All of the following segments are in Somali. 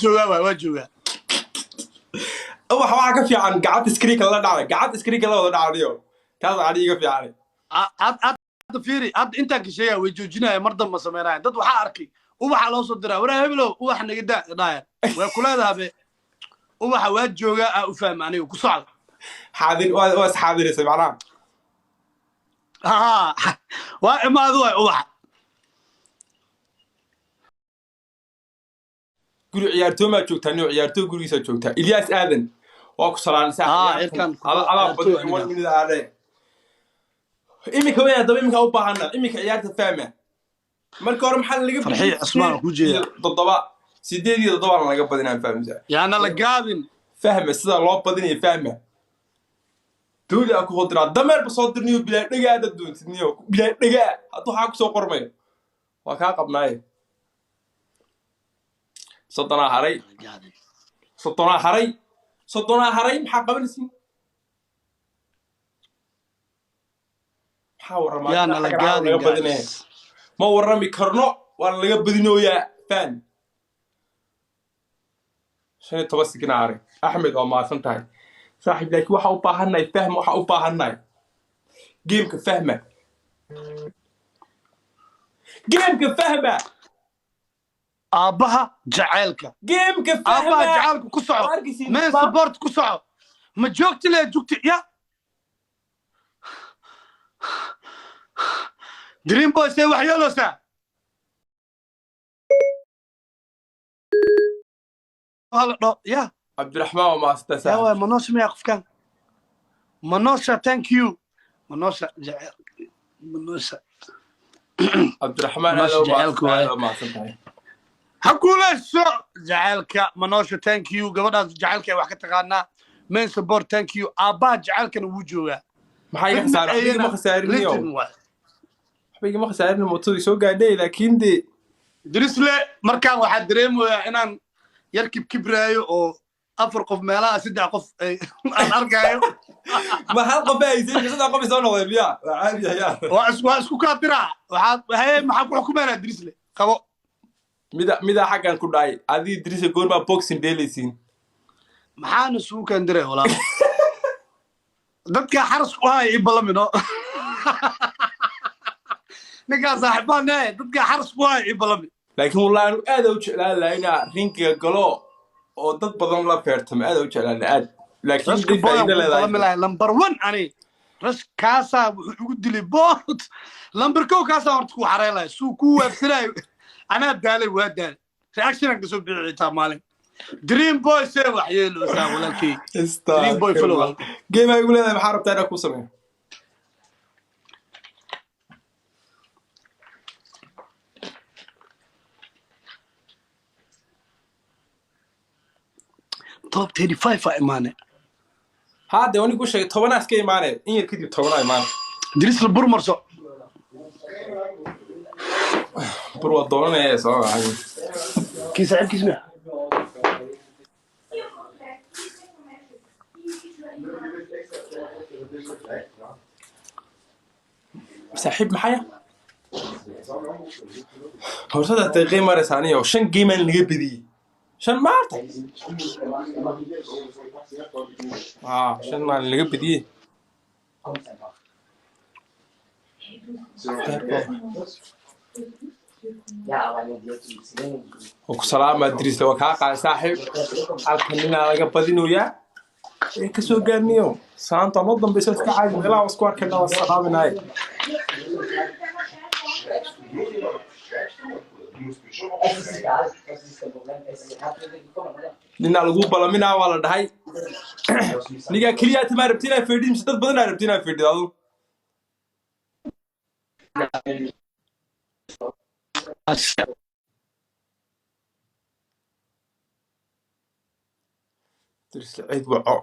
Joogaa waay, waa joogaa. Ubax waxaa ka fiican gacanta screenka la dhacday, gacanta screenka la wada dhacdayo, taas ani iga fiican. Hadda fiiri, hadda intaan ka sheegaya way joojinaya, mar dambe sameynaya. Dad waxaa arkay ubaxa loo soo diraa, waraa hebelow, ubax naga daa dhaya, way kuleedahabe ubaxa waa joogaa. Aa u fahma aniga ku socda. Xaadir waa isxaadiraysa macnaha. Haa, waa imaado waay ubaxa. Guri ciyaartooy maa joogtaa niyo? Ciyaartooy gurigiisaa joogtaa. Ilyaas Aadan waa ku salaan. Haa, cirkan adaa ciyaartooy badan one aniga. minute aadhe iminka weyn. Haddaba iminka u baahana iminka ciyaarta fahma. Marka hore maxaa laga Farxiyo Cusmaan waa kuu jeedaa. 7, 8 iyo 7 laga badinaan, fahmsa? Yaana la gaadin. Fahma sida loo badinayo, fahma. Dooli aa ku soo diraa, dameerba soo dirniyo, bilaa dhegaa haddaad doontid niyo, bilaa dhegaa hadduu waxaa kusoo qormayo waa kaa qabnaaye. 30-aa haray, 30-aa haray, 30-aa haray. Maxaa qabanaysiin? Maxaa warramaa? Yaana la Xaggan caawa gaadin, laga badinaya. Guys. Ma warrami karno, waa laga badinooyaa fan. 15 sikina haray. Axmed, waa mahadsan tahay saaxiib, laakiin waxaa u baahannahay fahma, waxaa u baahannahay gameka fahma, gameka fahma. Aabbaha jaceylka. Gameka aabbaha fahma. Jaceylka ku soco. Waa arkaysiin. Main support ku soco, ma joogti le jugti ya Dream Boy see wax yeeloosaa. Hala dho ya. Cabdiraxmaan, waa mahadsantahay Ya. saaxiib. Waay manosha miya qofkan? Manosha, thank you Manosha, jecel Manosha. Cabdiraxmaan, aad Manosha jaceylka waaye. aad mahadsan tahay. Ha guulayso jaceylka. Manosha, thank you. Gabadhaas jaceylka ay wax ka taqaanaa. Main support, thank you. Aabbaha jaceylkana wuu joogaa. Maxaa iga khasaaray? Waxba igama khasaariniyo. Legend waay. Waxba igama khasaarin, mootadii soo gaadhay, laakiin dee Drisle, markaan waxaa dareemayaa inaan yar kibkibraayo oo afar qof meelaha, saddex qof aan arkaayo. Ma hal qof baa haysay? Saddex qof ay soo noqdeen miya? Waa caadi ayaa. Waa isku kaadiraa. Waxaad haye, maxaa ku xukumaynaa? Drisle qabo. Mida xaggan ku dhahay, adii Drisle goormaa boxing dheelaysiin? Maxaana isugu kaandiray walaal? Dadka xaras ku haya ii ballamino. Ninkaa saaxiibaan ne, dadka xaras ku haya ii ballami. Laakiin wallahi anu aad u jeclaan lahaa inaa ringiga galo oo dad badan la feertamo, aad u jeclaan lahaa aad, laakiin Rashka day Boyan faa'iido ku leedahay. ballami lahay number one. Ani rash kaasaa wuxuu igu dilay boot number kow, kaasaa horta ku xarey lahay suu ku waabsanayo. Anaa daalay, waa daalay, reactionan kasoo bixi xitaa maalin. Dream Boy see wax yeeloosaa walaalkey. Dream Boy follow. Game ay igu leedahay, maxaa rabtaa inaan kuu sameeyo? Top 35 aa imaane. Hadde anigu sheegay, 10-aa iska imaanaya, in yar kadib 10-aa imaanaya. Drisla burmarso. Bur waa doonanaya soo maxay? Kii saaxiibkiis miya? Saaxiib maxaya hortada daqiiqay maraysa aniyo shan game aan laga badiyey, shan maarta, aa shan maalin laga badiyey. Waa ku salaamaa Drisle, waa kaa qaaday saaxiib. Halkan ninaa laga badinoyaa ee kasoo gaarniyo saanta noo dambaysa iska caadi meelaha waa isku arkayna, waa salaaminaye. Ninaa lagu balaminaa waa la dhahay, nigaa keliya timaa rabti inaa feedhid mise dad badan aa rabti inaa feedhid adu? Drisle cid waco,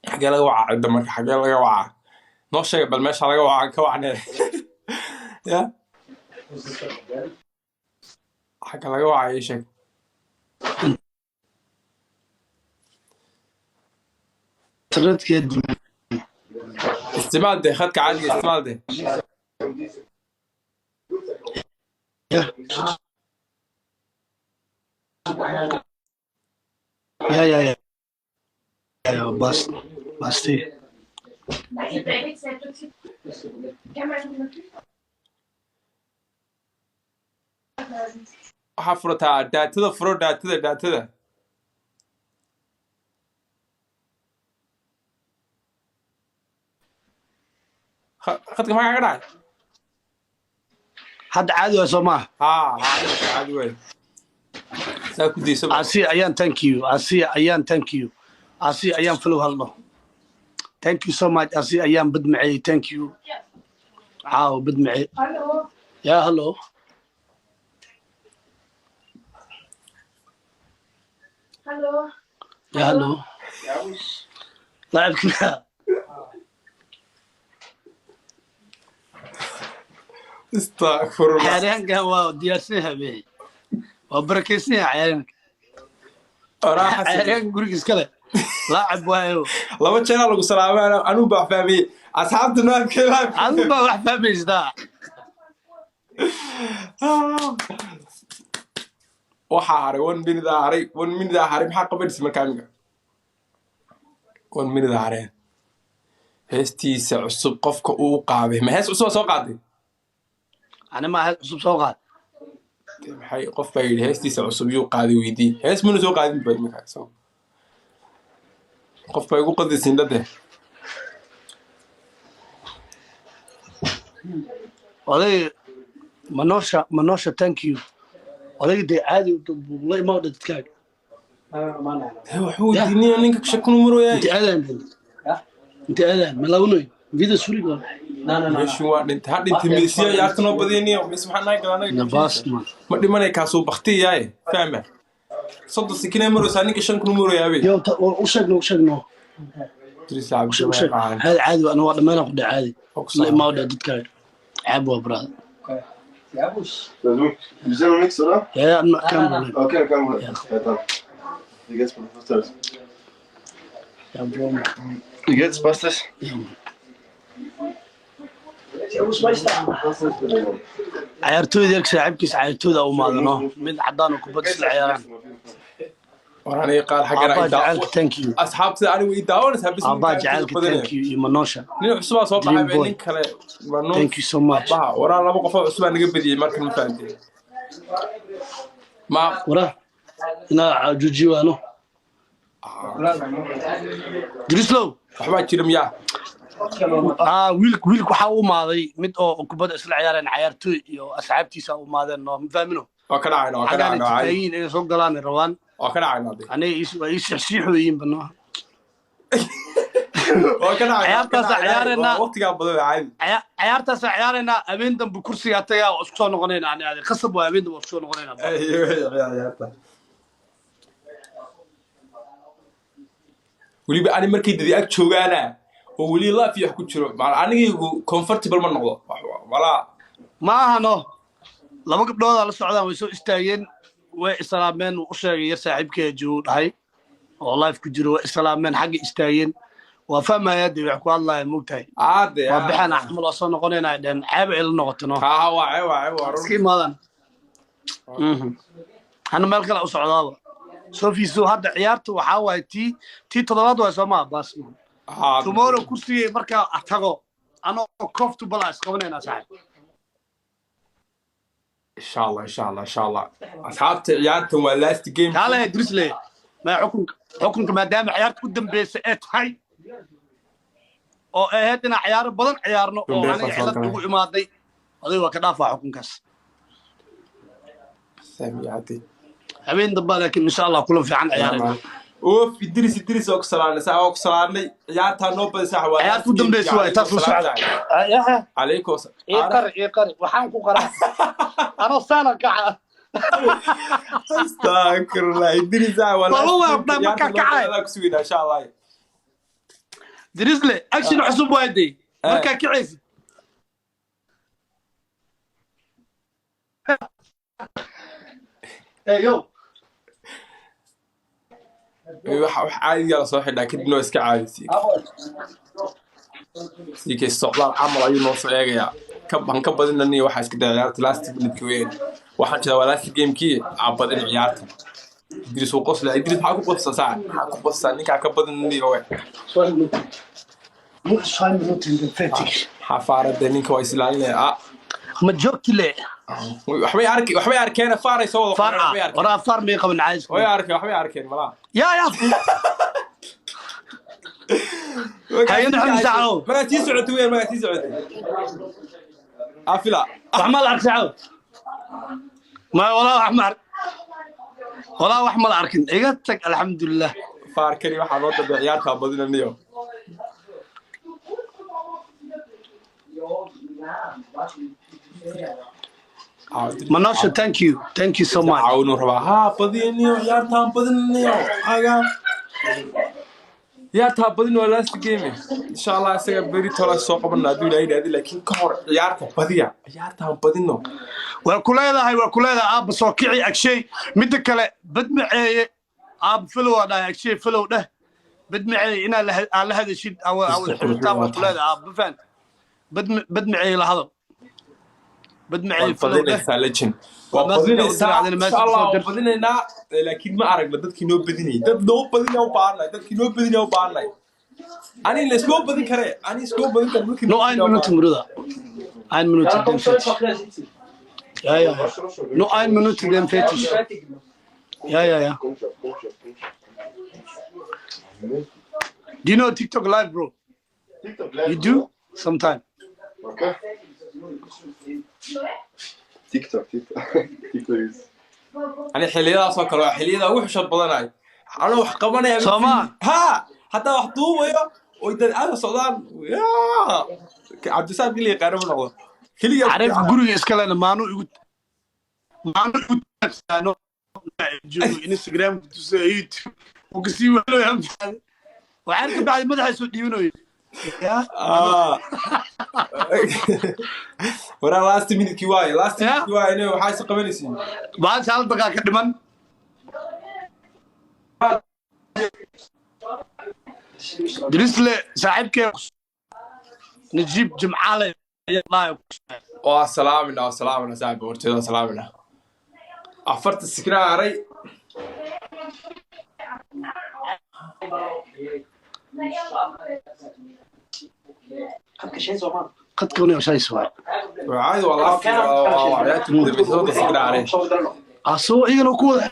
xagee laga wacaa cidda? Marka xagee laga wacaa? Noo sheega bal meesha laga wacaa, ka wacnee ya xagga laga wacaa ii sheeg. Internetka. Isticmaal dee khadka caadiga, isticmaal dee. Ya. Ya, bas basti. Waxaa furataa daatada, furo daatada, daatada. Khadka maxaa kaga dhacay? Hadda caadi waa, soo maaha? Haa haa, caadi waay, saa ku dayso. Asiya ayaan, thank you. Asiya ayaan, thank you. Asiya ayaan, follow halno. Thank you so much. Asiya ayaan badmacey, thank you. Caawa badmacey. Ya, hello. Ya, hello. Laacibka. Astagfirullah. Cayaaryahankan waa diyaarsan yahay be, waa barakeysan yahay cayaaryahanka. Oraa Xasan. Cayaaryahanka guriga iskale laacib waayo. Laba jeeraa lagu salaamay, anuu baa fahmiyey asxaabta noabkee. Adigu baa wax fahmaysaa. Waxaa haray one minute aa haray, one minute aa haray. Maxaa qabanaysa markaa imiga? One minute aa hareen. Heestiisa cusub qofka uu qaaday, ma hees cusub aa soo qaaday? Ani maa hees cusub soo qaad. Dee maxay, qof baa yidhi heestiisa cusub yuu qaaday, weydii. Hees mana soo qaadin ba iminka so qof baa igu qadaysin dhade. Oday Manosha, Manosha, thank you. Odayga dee caadi la imaa dadkaaga. Waxuu weydiinaya ninka shakunu marooyaay. Inta aadaan, inta aadaan malawnoy vida suriga. Meeshu waa dhintay, ha dhintay. Meesiya ciyaarta noo badiyaniyo mis maxaa naga galaa anaga? Nabaas man. Ma dhimanay, kaasuu baktiyaaye, fahma? 30 sekinee maraysaa, ninka 5,000 marooyaabe. Yo, u sheegno, u sheegno. Idris. U sheeg, u sheeg. Cabdi. Caadi, caadi, ana waa dhammaynaa ku dheh caadi. La imaa dheh dadkaaga, ceeb waa, brother. Deuxième mix, oder? Ja, kein Problem. Okay, kein Problem. Ja, dann. Wie geht's, Passt das? Ja, bro. Wie geht's, passt das? Ja. Cayaartooyda yarka saaxiibkiis cayaartooyda u maadano mid cadaan oo kubadda isla ciyaaraan. War aniga qaar xaggana. Aabbaa jacaylka, thank you. Asxaabta anigu i daawanaysaa bis. Aabbaa jacaylka, thank you, iyo Manosha. Nin cusubaa soo baxay Dream bay boy. Nin kale waa nuur. Thank you so much. Aabbaha waraa, laba qof oo cusubaa naga badiyey markan, ma fahanteen ma? Wara inaa joojiyo waano Drislow. Waxbaa jira miyaa? Wiilk waxaa u imaaday mid oo kubadda isla ciyaareen cayaartooy iyo asxaabtiisa u imaadeen, no ma fahmino. Waa ka dhacayna, waa ka xaggaan dhacayna, waa caadi. taayiin inay soo galaan ay rabaan. Waa ka dhacayna de. Aniga waa ii siixsiixooyiin bano. Waa ka dhacayna. Ciyaartaas ciyaarayna. Waa waqtigaa badan, waa caadi. Ciyaartaasa ciyaaraynaa, habeen dambe kursigaa tagaa, waa isku soo noqonayna. Ani adi khasab waa, habeen dambe waa isku soo noqonayna. Ciyaarta weliba ani markay dadi ag joogaana oo weli laaf iyo wax ku jiro, anigaygu comfortable ma noqdo walaa. Ma ahano, laba gabdhoodaa la socdaan, way soo istaageen, way islaameen. Wuu u sheegay yar saaxiibkeeda joogu dhahay oo live ku jiro. Way islaameen, xagga istaageen, waa fahmaya dee wax ku hadlaya, moogtahay. Aade. Waa bixana camal, waa soo noqonayna ay dhehen, ceeb ay la noqoto no. Ha, waa ceeb, waa ceeb, waa run. Iska imaadaan. Hana meel kale u socdaaba sofiso. Hadda ciyaarta waxaa waaye tii toddobaad waay, soo maa bas? Tomorrow kursigay markaa tago anoo comfortable ah isqabanaynaa, saaxiib. Insha Allah, insha Allah, insha Allah. Asxaabta, ciyaartan waa last game. Kaale Drisle, ma xukunka maadaama ciyaarta u dambeysa ee tahay oo ay ahayd inaan ciyaaro badan ciyaarno oo Dambeys aniga baa soo cilad galay. ugu imaaday, oday waa ka dhaafaa xukunkaas. Sami Cabdi. Habeen dambaa laakiin insha Allah kulan fiican ciyaarayna. Oof, Idris, Idris, oo ku salaanay saa, oo ku salaanay. Ciyaartaa noo badisa waa Ciyaarta u dambeysa waay taas, la socda. Calaykum. Ii qari, ii qari, waxaan ku qaraa anoo saanan kaca. Astagfirullah, Idris, waa Balo waa abdaa markaa kacay. ku suginaa insha Allah. Drisle, action cusub waay day markaa kacaysid. Hey yo. Wax caadiga la soo xidhaa, kadibna waa iska caadi. Siikay socdaal camal ayuu noo soo eegayaa. Ka han ka badinani, waxaa iska daya ciyaarta last minute weyn. Waxaan jiraa waa last gamekii aa badin ciyaarta. Idris wuu qoslaa. Idris, maxaa ku qoslaa saac? Maxaa ku qoslaa? Ninkaa ka badan niyo we. 2 Minuten. Nur 2 Minuten, dann fertig. Maxaa faarada? Ninka waa islaalinaya, ah. Ma joogti le. Waxbay arki, waxbay arkeen, faaray soo wada Faar qoreen, waxbay arkeen. Waraa faar may qaban caayis. Way arkeen, waxbay arkeen malaha. Ya. Hayana xun saaco. Magaa sii socotay weyn, magaa sii socotay afila. Wax ma la ark saaco. Ma walaa wax ma ark. Walaa wax ma la arkin. Iga tag, alxamdulilah. Faarkani waxaa loo dambe ciyaartaa badinaniyo. Manosha, thank you. Thank you so much. Caawinuu rabaa, haa, badiniyo ciyaartaan, badiniyo aga ciyaartaa badin, waa last game. Insha Allah isaga beri tola soo qabana hadduu Ilaahay yidhaahdo, laakiin ka hor ciyaarta badiya, ciyaartaan badino. Waa ku leedahay, waa ku leedahay, aabba soo kici Agshay. Midda kale badmaceeye aabba follow aa dhahay Agshay, follow dheh. Badmaceeye inaa aa la hadashid, aa wada xiriirtaan, waa ku leedahay aabba, ma fahant? Badmaceeye la hadal, badmaceeye Waad follow dheh. badinaysaa, legend, waa Waa message badinaysaa. u diracdana, Insha message Allah soo waa dir. badinaynaa, laakiin ma aragna dadkii noo badinayay. Dad noo badinaya u baahannahay, dadkii noo badinaya u baahannahay. Ani la iskuma badin kare, ani iskuma badin kare dadkii No noo ein badinaya u Minute, baahannahay. Bruder. Ein Minute, dann fertig. Ja. Nur ein Minute, dann fertig. Ja. Komm schon, komm schon, komm schon. Do you know TikTok live, bro? TikTok live. You do? Sometime. Okay. TikTok, TikTok. TikTok is. Ani xilliyadaas oo kale waa xilliyada ugu xishad badanahay, anoo wax qabanaya. Soo ma? Ha, haddaa wax duubayo oy dad aada socdaan, yaa Cabdisaaq keliya yaqaano ma noqdo keliya. Xariifka guriga iska lena maanu igu maanu igu taagsaano joogo Instagram ku tusay, YouTube uu kasii waalooya. Waxaan ka bacdi madaxa soo dhiibanayo ya. Ah. Waraa last minute-kii waaye, last Ya. minute-kii waaye, ine waxaa is qabanaysiin. Bahasha hal daqiiqa ka dhiman. Drisle saaxiibkee Najiib Jimcaale ayaa dhahay. Waa salaamina, waa salaamina saaxiib, horteeda waa salaamina. 40 siknaa haray. Qadka unay shays waay. Waa caadi, waa last, waa ciyaartii ugu dambeysay, 30 siknaa haray. Asoo iyagana ku wada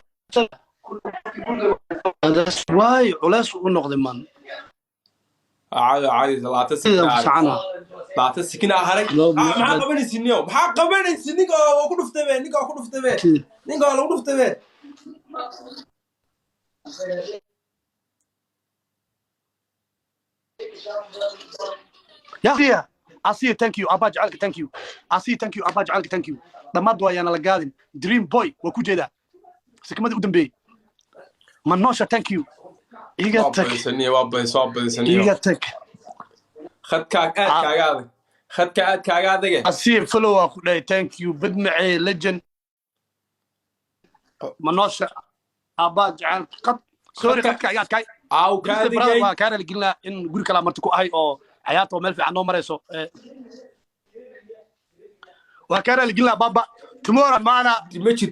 waay culays u noqday man. Waa caadi, waa caadi, 20 Sidan siknaa haray. sacana. 20 siknaa haray. Loo- Ah, maxaa qabanaysiin niyow? Maxaa qabanaysiin? Ninka waa ku dhuftay be, ninka waa ku dhuftay be, ninka waa lagu dhuftay be. Ya Asiya, thank you abba jacelka, thank you Asiya, thank you abba jacelka, thank you. Dhammaad waa yaana la gaadin. Dream Boy waa ku jeedaa sikmadii u dambeeyey. Manosha, thank you. Iga Waa tag. badisaniyo, waa badis, waa badisaniyo. Iga tag. Khadkaa aad kaaga adag, khadka aad kaaga adage. Asiya follow waa ku dhahay, thank you. Badmacee legend, Manosha, abba jacelka, qad sorry. Khadka- Qadka iga adkaay. Aaw kaa Brother, adigay. Waa kaa raaligelinaa in guri kalaa marti ku ahay oo xayaata oo meel fiican noo marayso. Waa kaa raaligelinaa baba, tomorrow maana. Ma jirto.